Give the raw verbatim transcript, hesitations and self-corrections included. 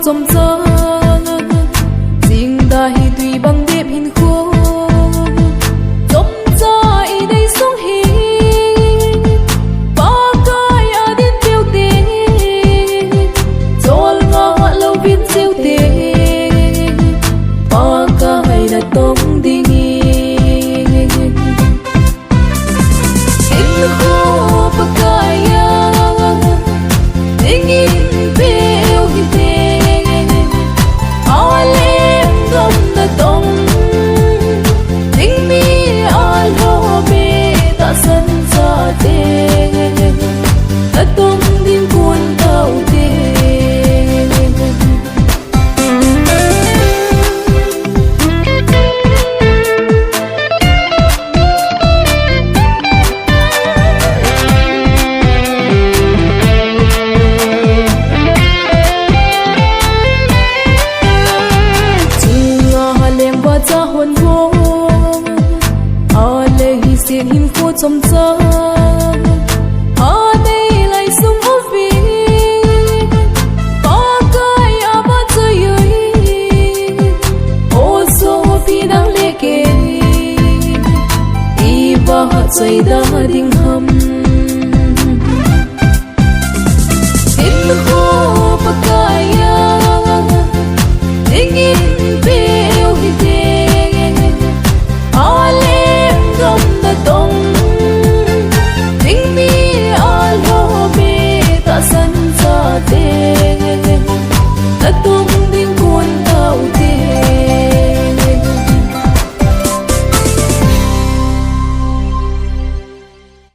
Chomcha, jingda hi tui bang dep hinkho. Chomcha i nei sung hi, Pakai a din peuh te, cholngah louvin cheu te, Pakai natong ding hi. Hinkho Pakai a, dingin peuh hite. Alem gam natong ding mi, alhobe tahsan chate natong ding kun taute. Chunga haleng ba cha hon bo, ale hi sin hinkho chomcha. Anei lai sung uve, Pakai ama choi ui. O sopi nang le kei, iba choi da ding ham.